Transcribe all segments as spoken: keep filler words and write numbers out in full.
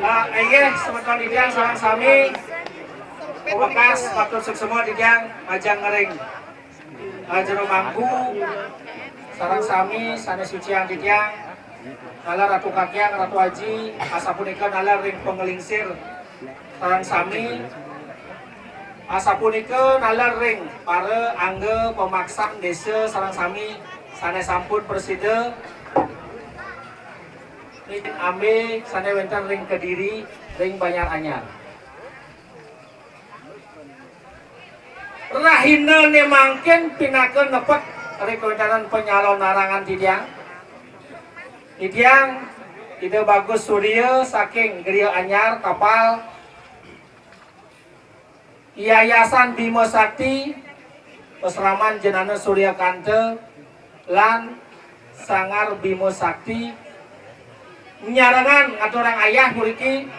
Ah, inggih, semeton titiang sareng sami, pamekas matur suksma titiang majeng ring, ah, jero mangku, sareng sami sane suciang titiang, taler Ratu Kakyang, Ratu Aji, asapunika taler ring pangelingsir sareng sami, asapunika taler ring para angga pamaksan desa sareng sami sane sampun prasida nitih ambe sane wenten ring Kediri, ring Banjar Anyar. Rahinane mangkin pinaka nepet ring kawentanan panyalonarangan titiang. Titiang Ida Bagus Surya saking Griya Anyar, Kapal, Yayasan Bima Sakti, Pasraman Jenana Suryakanta, lan Sanggar Bima Sakti, nyarengan ngaturang ayah mriki,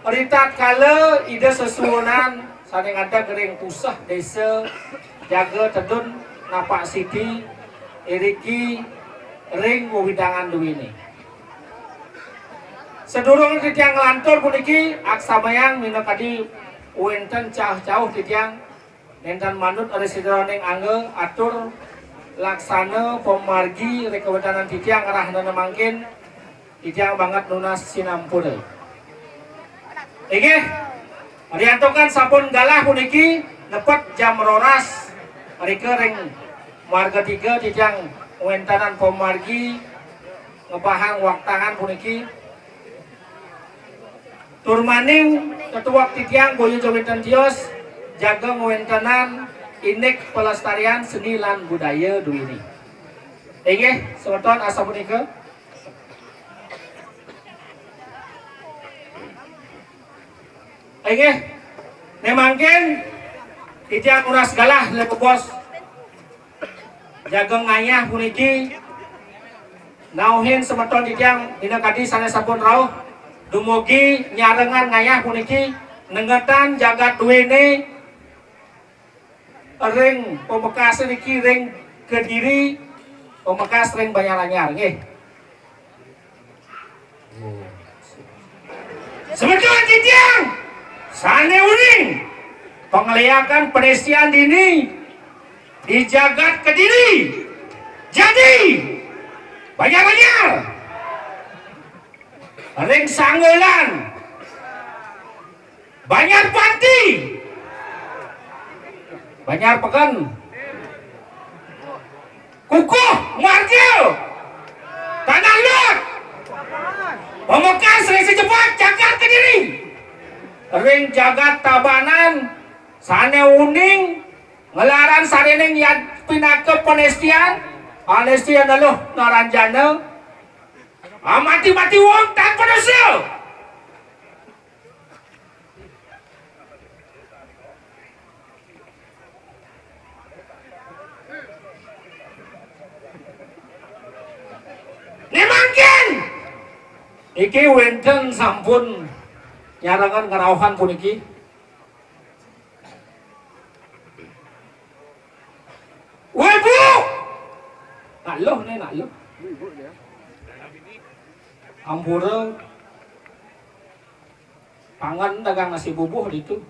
ritatkala Ida sesuunan sane ngadeg ring puseh desa, jaga tedun napak siti, iriki ring wewidangan duwene. Sadurung titiang nglantur puniki, aksamayang minakadi wenten cauh-cauh titiang nenten manut ring sajeroning angga atur laksana pamargi ring kawentanan titiang rahinane mangkin, titiang banget nunas sinampura. Inggih, riantukan sampun galah puniki nepet jam roras, rika ring marga tiga titiang ngwentanan pamargi ngebahang waktangan puniki. Tur maning tetuek titiang boya ja wenten tios jaga ngwentenan indik pelestarian seni lan budaya duwini. Inggih, semeton asapunika. Inggih, ne mangkin titiang nunas galah lebebos jaga ngayah puniki, nauhin semeton titiang minakadi sane sampun rauh dumugi nyarengan ngayah puniki, nengetan jagat duwene ring pamekas niki ring Kediri, pamekas ring Banjar Anyar, nggih. Semeton titiang sane uning, pangleakan panestian dini di jagat Kediri. Jadi, Banjar Anyar, ring Sanggolan, Banjar Panti, Banjar Peken, Kukuh, Marga, Tanah Lot, pamekas ring sajebat jagat Kediri, ring jagat Tabanan, sane uning nglarang sarining yad pinaka panestian, panestian neluh naranjana, amati-mati wong tanpa dosa. Ne mangkin iki wenten sampun nyarengan ngrauhan puniki. Woi, Bu! Nak luh ne, nak luh. Ampura. Pangan dagang nasi bubuh ditu.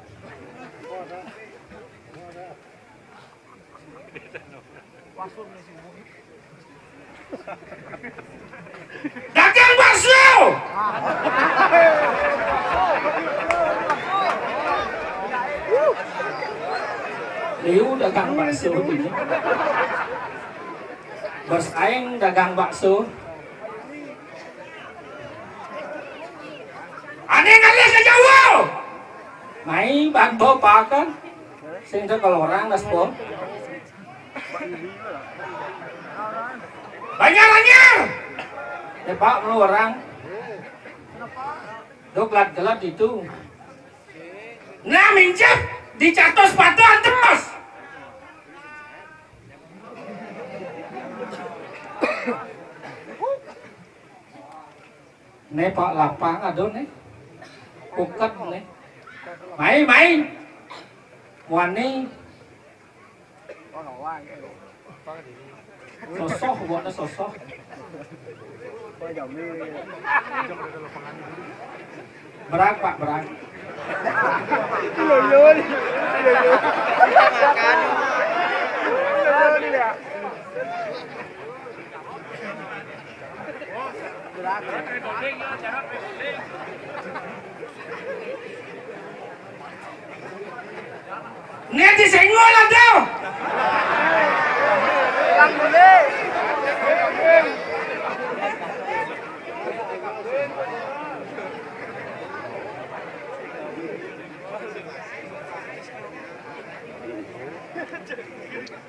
Dagang bakso. Liu dagang bakso ini. Bos aing dagang bakso. Ane ngalih ka Jawa. Mai bantu pakan. Sing teu kalorang das po. Banjar, Banjar. Tebak mulu orang. Dok gelat-gelat itu. Nah, minjep dicatos patuh antos. Ne Pak Lapang aduh ne. Kuket ne. Mai, mai. Wani. Sosoh, buatnya sosoh. Berang, Pak, berang. Nih disenggol lah tuh.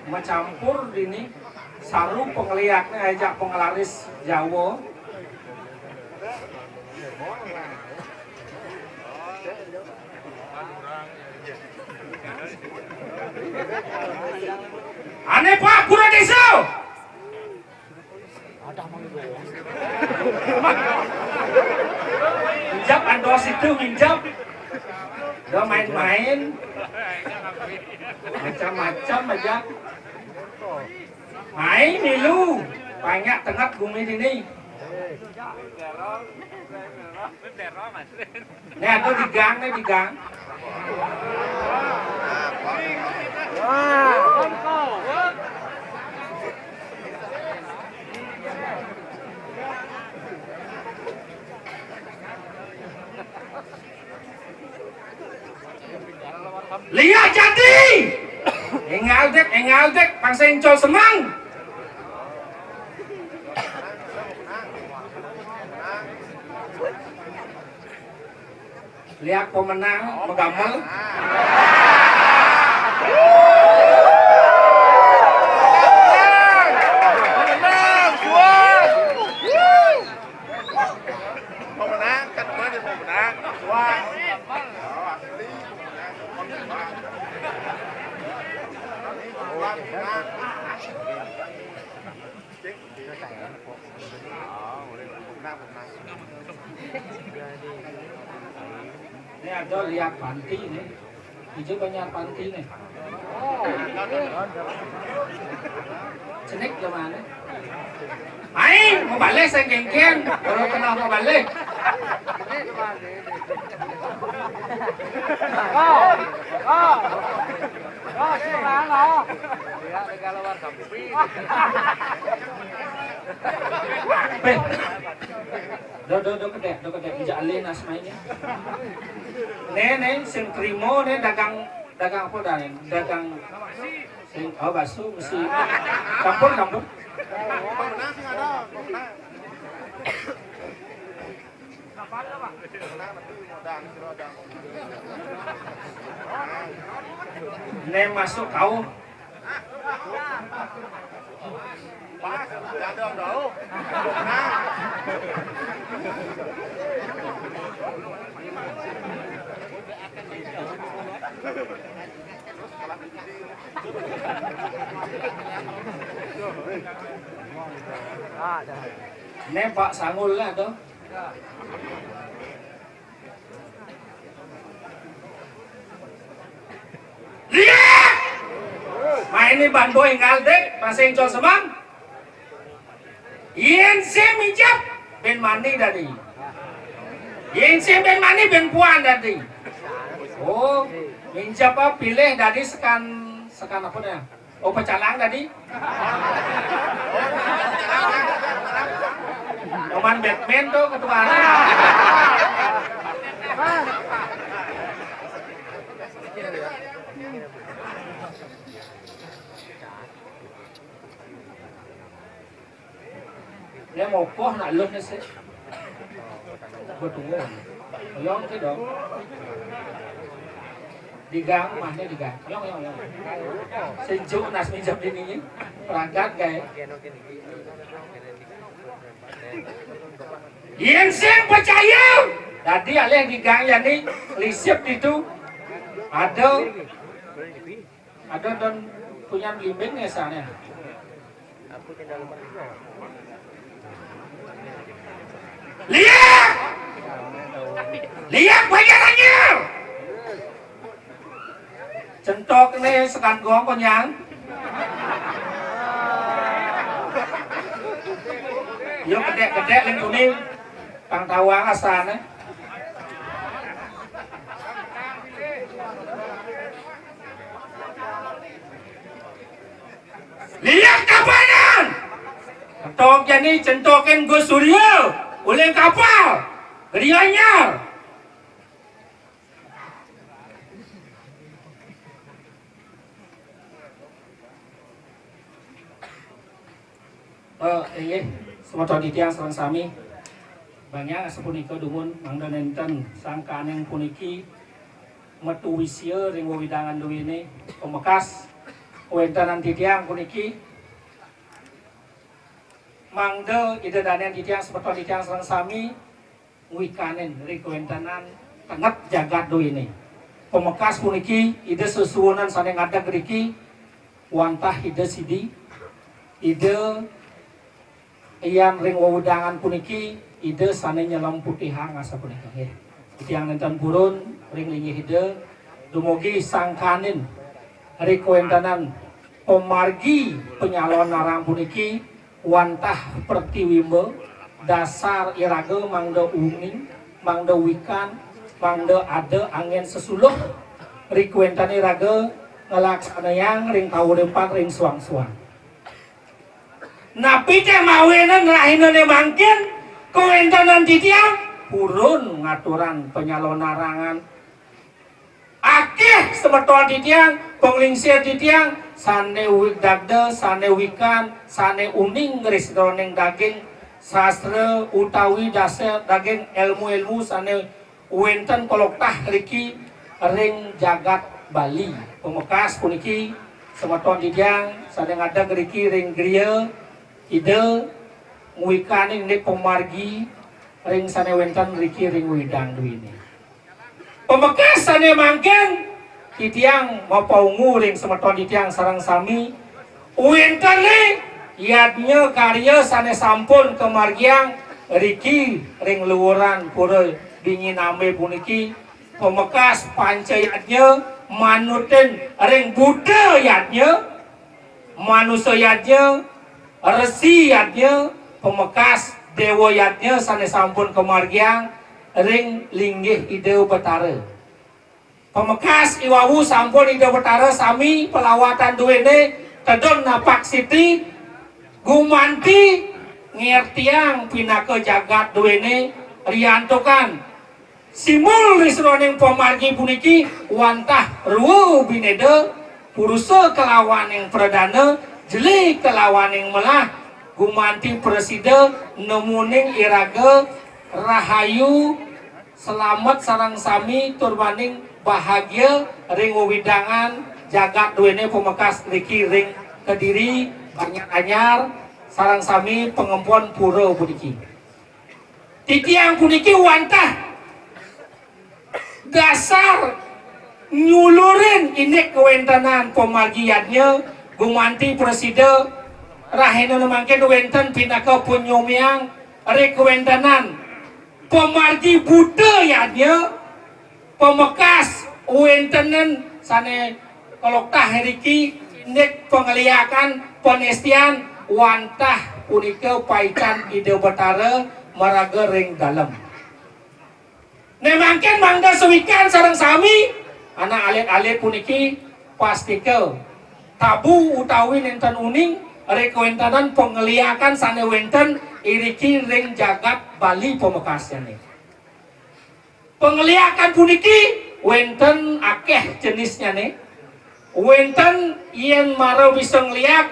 Macampur dini, saru pangléakné ajak panglaris Jawa. Ané Pak Guru Désa. Nginjap antos itu nginjap. Udah main-main. Macam-macam aja. Main milu. Banyak tengap gumi dini. Nih, ada di gang, nih, di gang. Liak jati. Énggal dék, énggal dék, pang sing col semeng. Liak pemenang, magamel. Pemenang, kan gua dia pemenang. Wah. Oh, asli. Pemenang. Pemenang. Pemenang. Ini ada liak panti nih. Ijo banyak panti nih. Cenik gimana? Aing mau balik saya gengken. Kalau kenal mau balik. Oh, oh. Oh, sing mana? Beh. Do, do, do kedék, do kedék. Ija alih nas mainnya. Né, né, sing trimo né dagang, dagang apa dah né? Dagang sing, oh, bakso mesti campur, campur. Né masuk kau. Né Pak Sangul lah tuh. Liak! Main ni ban boy ngal dék, masing col semang. Yén sing minjap, bén mani dadi. Yén sing bén mani, bén puan dadi. Oh, minjap apa pilih dadi sekan, sekan apa dah? Oh, pecalang tadi. Paman Batman tuh ketuaan. Né mopoh nak luh né sih. Gua tunggu. Oyong ke dong. Di gang, mahnya di gang. Oyong, oyong, oyong. Sejuk nas minjam dini. Perangkat, guys. Yén sing percaya. Tadi alih di gang ya nih, lisip itu. Ada. Ada dan punya belimbing ya sana. Lihat! Lihat bayarannya! Centok nih sekan gong konyang. Yo gedek-gedek ling kuning. Pang tawang asane. Tok jani centokin Gus Surya, uling kapal, Gedé Anyar. Eh, inggih, semeton titiang sareng sami. Banyang sapunika dumun mangda nénten sangkaning puniki metu wisya ring wewidangan duéné pamekas kawéntenan titiang puniki. Mangda Ida danéang titiang semeton titiang sareng sami ngwikanin ri kawéntenan tenget jagat duéné. Pamekas puniki Ida sesuunan sané ngadeg riki wantah Ida sidi, Ida yan ring wewidangan puniki Ida sané nyelemputihang asapunika nggih. Titiang nénten purun ring linggih Ida dumugi sangkanin ri kawéntenan pamargi panyalonarang puniki wantah pratiwimba dasar iraga mangda uning, mangda wikan, mangda ada anggén sesuluh ri kawéntenan iraga nglaksanayang ring kauripan ring suang-suang. Napi té mawinan rahinané mangkin kawéntenan titiang purun ngaturang panyalonarangan. Akéh semeton titiang, panglingsir titiang, sané widagda, sané wikan, sané uning ring sajeroning daging sastra utawi dasar daging ilmu-ilmu sané wénten kaloktah riki ring jagat Bali. Pamekas puniki semeton titiang sané ngadeg riki ring griya Ida ngwikanin indik pamargi ring sané wénten riki ring wewidangan duéné. Pamekas sané mangkin titiang mapaungu ring semeton titiang sareng sami, wénten ring yadnya karya sané sampun kamargiang riki ring luhuran Pura Dingin Ambé puniki, pamekas panca yadnya manutin ring buta yadnya, manusa yadnya, resi yadnya, pamekas déwa yadnya sané sampun kamargiang ring linggih Ida Betara. Pamekas iwau sampun Ida Betara sami palawatan duéné tedun napak siti gumanti ngertiang pinaka jagat duéné riantukan simbul ri sajeroning pamargi puniki wantah rwa bineda, purusa kalawaning pradana, jeli kalawaning melah, gumanti prasida nemuning iraga rahayu, slamet sareng sami tur maning bahagia ring wewidangan jagat duéné pamekas riki ring Kediri, Banjar Anyar, sareng sami pangempon pura puniki. Titiang puniki wantah dasar nyulurin indik kawéntenan pamargi yadnya gumanti prasida rahina mangkin wénten pinaka panyumiang ri kawéntenan pamargi buta yadnya pamekas wéntenan sané kaloktah riki indik pangliakan panestian wantah punika paican Ida Betara maraga ring dalem. Né mangkin mangda sawikan sareng sami anak alit-alit puniki pastika tabu utawi nénten uning ri kawéntenan pangliakan sané wénten iriki ring jagat Bali pamekasnyané. Pangliakan puniki wénten akéh jenisnyané. Wénten yén mara bisa ngliak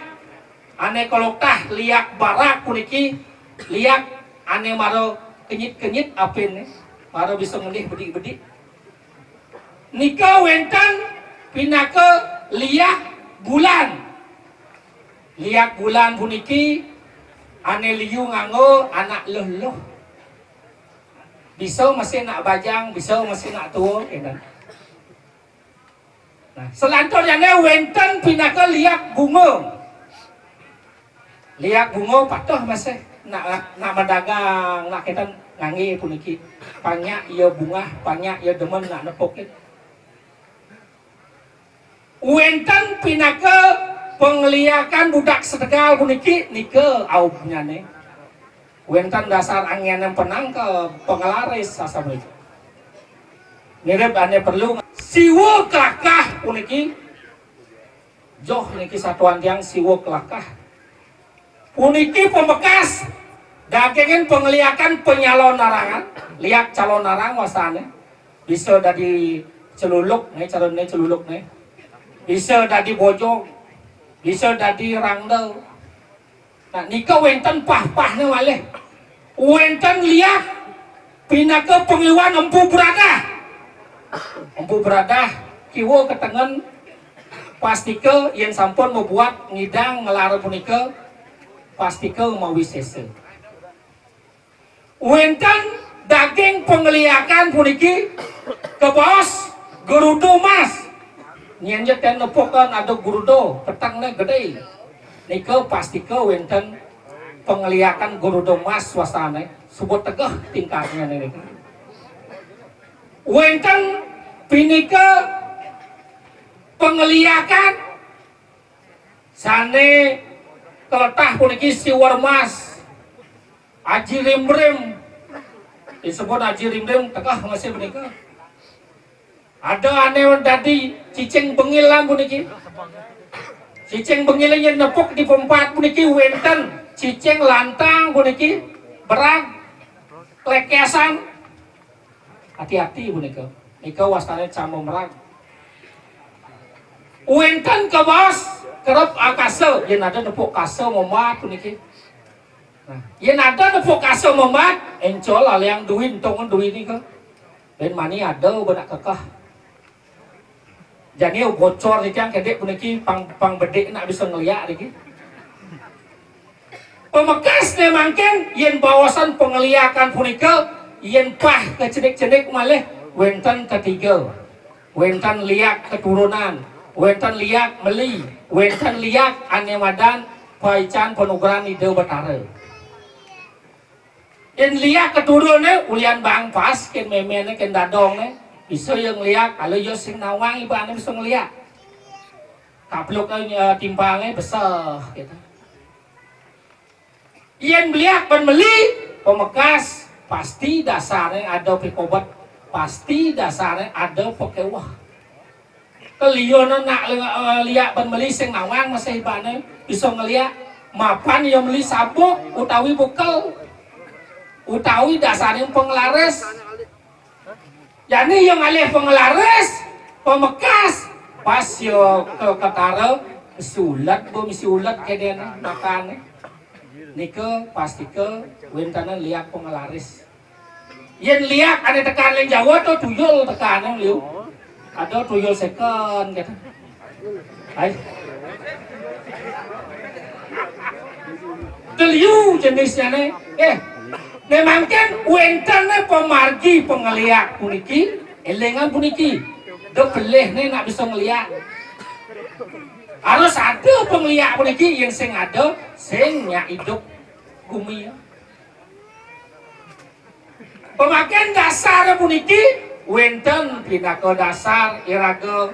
ané kaloktah liak barak puniki, liak ané mara kenyit-kenyit apinné, mara bisa ngendih bedik-bedik. Nika wénten pinaka liak bulan. Liak bulan puniki ané liu nganggo anak luh-luh. Bisa masih nak bajang, bisa masih nak tua, kénten. Nah, salanturnyané wénten pinaka liak bunga. Liak bunga patuh masih nak, nak madagang, nak kénten nganggé puniki. Pang nyak ia bungah, pang nyak ia demen nak nepukin. Wénten pinaka pangliakan budak setegal puniki nika aubnyané. Wénten dasar anggén penangka panglaris sasapunika. Mirib ané perlu siwa kelakah puniki. Joh niki satuan tiang siwa kelakah. Puniki pamekas dagingin pangliakan panyalonarangan, liak calonarang wastané. Bisa dadi celuluk né, calonné celuluk né. Bisa dadi bojog, bisa dadi rangda. Nah, nika wénten pah-pahné malih. Wénten liak pinaka pangiwan Empu Bradah. Empu Bradah kiwa ka tengen, pastika yén sampun mabuat ngidang ngelara punika, pastika mawisésa. Wénten daging pangliakan puniki kabaos gruda mas. Nyén ja ten nepukin ada gruda, petengné gedé. Nika pastika wénten pangliakan gruda mas wastané, suba tegeh tingkatnya nika. Wénten pinika pangliakan sané kaletah puniki siwer mas. Aji Rimrim. Disebut Aji Rimrim tegeh masih punika. Ada ané dadi cicing bengil lan puniki. Cicing bengil nyén nepuk di pempat puniki wénten cicing lantang puniki berag klekesan. Hati-hati punika. Nika wastané camba merag. Wénten kabaos kerep akasa, yén ada nepuk kasa membat puniki. Nah, yén ada nepuk kasa membat, encol aliang duit, entong duit nika. Bén mani ada benak kekeh. Jani bocor nika kedék puniki pang, pang bedik nak bisa ngeliak niki. Pamekasné mangkin, yén baosan pangliakan punika, yén pah kacenik-cenik malih, wénten tetiga. Wénten liak keturunan, wénten liak meli, wénten liak ané madan paican panugrahan Ida Betara. Yén liak keturuné, ulian bang pas, kén méméné, kén dadongné, bisa ya ngeliak, kalau ya sing nawang ibané bisa ngeliak. Kapluk, eh, timpangé beseh, gitu. Yén beliak bén meli, pamekas, pasti dasarné ada pikobet, pasti dasarné ada pakéweh. Kelianan nak li-, eh, liak bén meli sing nawang masih ibané, bisa ngeliak, mapan ya meli sabuk, utawi bekel, utawi dasarné penglaris. Jani ya ngalih penglaris, pamekas, pas ya ka Ketara, misi ulet, bo misi ulet kedéné makané. Nika pastika wéntenan liak penglaris. Yén liak ané tekan ling Jawa to tuyul tekané liu. Ada tuyul second gitu. Hai. Teliu jenisnya né. Eh, né mangkin wénten né pamargi pangeliak puniki, élingang puniki. Da pelih né nak bisa ngeliak. Harus ada pangeliak puniki yang sing ada, sing nyak idup gumi. Pamaken dasar puniki wénten pinaka dasar iraga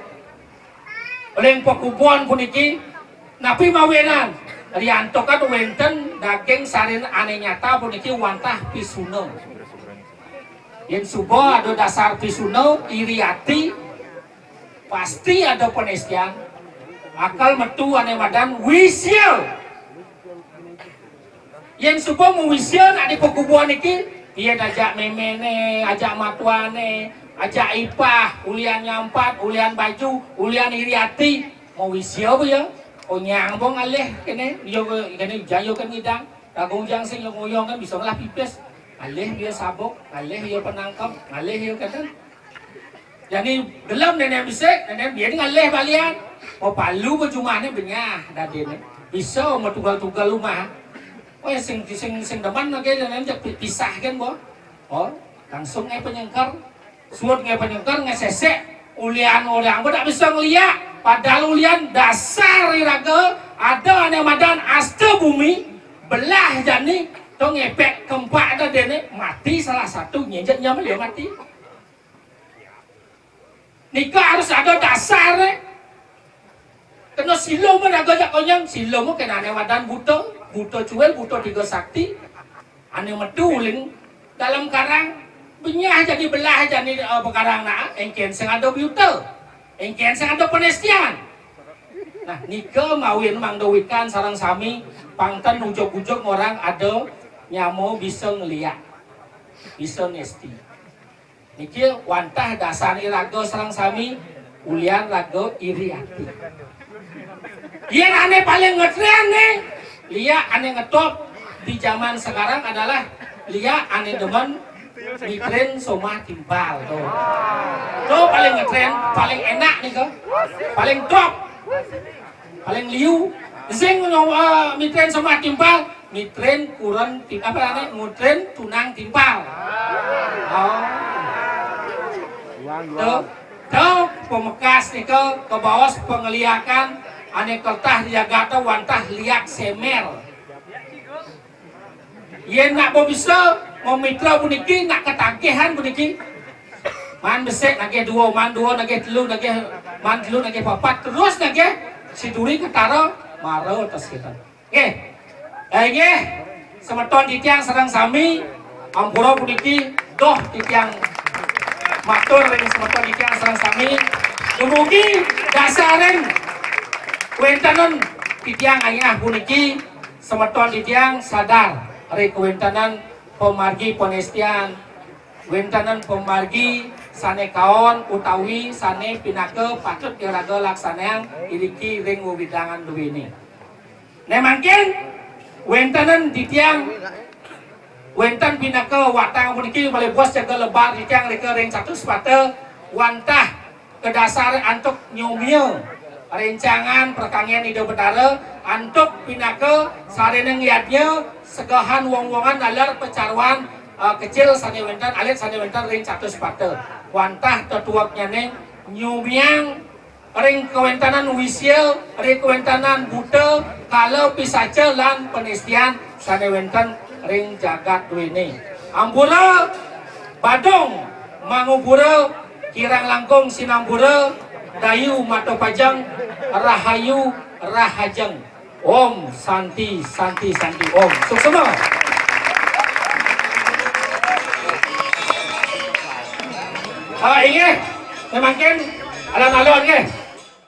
ring pakubon puniki. Napi mawinan? Riantukan wénten daging sarin ané nyata puniki wantah pisuna. Yén suba ada dasar pisuna, iri ati, pasti ada panestian. Bakal metu ané madan wisia. Yén suba mawisia nak di pakubuan niki, yén ajak méméné, ajak matuané, ajak ipah, ulian nyampat, ulian baju, ulian iri ati, mawisia ba ya. Onyang ba ngalih kéné, ya kéné jaya kan ngidang. Raga ujang sing ya ngoyong kan bisa ngelah pipis. Ngalih ya sabuk, ngalih ya penangkep, ngalih ya kéné. Jani gelem néné bisik, néné biar ngalih balian. Oh, palu ba jumahné benyah dadiné. Bisa matugal-tugal umah. Oh, ya sing, sing, sing demen lagi néné jak pi-, pisah kan, bo. Oh, langsung ngai penyengker. Suud ngai penyengker, ngai sesek. Ulian orang ba dak bisa ngeliak. Padahal ulian dasar iraga ada ané madan asta bumi belah jani to ngepek kempak dadiné mati salah satu nyejet nyaman ya mati. Nika harus ada dasarné. Kena sila mah raga jak konyang, sila mah kena ané wadan buta, buta cuil, buta tiga sakti. Ané metu uling dalam karang, benyah jadi belah jadi, eh, bekarang nah, engkén sing ada biuta, engkén sing ada penestian. Nah, nika mawinan mangda wikan sareng sami, pang ten ujug-ujug orang ada nyama bisa ngeliak, bisa ngesti. Niki wantah dasar iraga sareng sami, ulian raga iri ati. Yén ané paling ngetren né, liak ané ngetop di zaman sekarang adalah liak ané demen mitren somah timpal tuh. Tuh paling ngetren, paling enak nih tuh. Paling top. Paling liu. Sing nyo-, eh, mitren somah timpal, mitren kuren tim-, apa namanya? Mitren tunang timpal. Oh. Tuh. Tuh, pamekas nika kabaos pangeliakan ané ketah di jagaté wantah liak semer. Yén nak bisa mamitra puniki, nak ketagihan puniki. Man besik nagih dua, man dua nagih telu, nagih man telu nagih papat, terus nagih siduri ketara mara tes kita. Nggih. Eh, nggih. Semeton titiang sareng sami, ampura puniki, doh titiang matur ring semeton titiang sareng sami. Dumugi dasaring wéntenan titiang ayah puniki, semeton titiang sadar ring kawéntenan pamargi panestian, wéntenan pamargi sané kaon utawi sané pinaka patut iraga laksanayang iriki ring wewidangan duéné. Né mangkin wéntenan titiang, wénten pinaka watang puniki malih bos jaga lebar titiang rika ring Catur Sepata wantah kadasar antuk nyumia rencangan perkanggian Ida Betara antuk pinaka sarining yadnya segehan wong-wongan taler pacaruan, eh, kecil sané wénten, alit sané wénten ring Catur Sepata. Wantah tetueknyané nyumiang ring kawéntenan wisia, ring kawéntenan buta, kala pisaca lan panestian sané wénten ring jagat duéné. Ampura Badung, mangupura, kirang langkung sinampura, dayu mata pajeng, rahayu rahajeng. Om Santi, Santi, Santi, Om. Suksma. Ah, inggih, mangkin alon-alon nggih.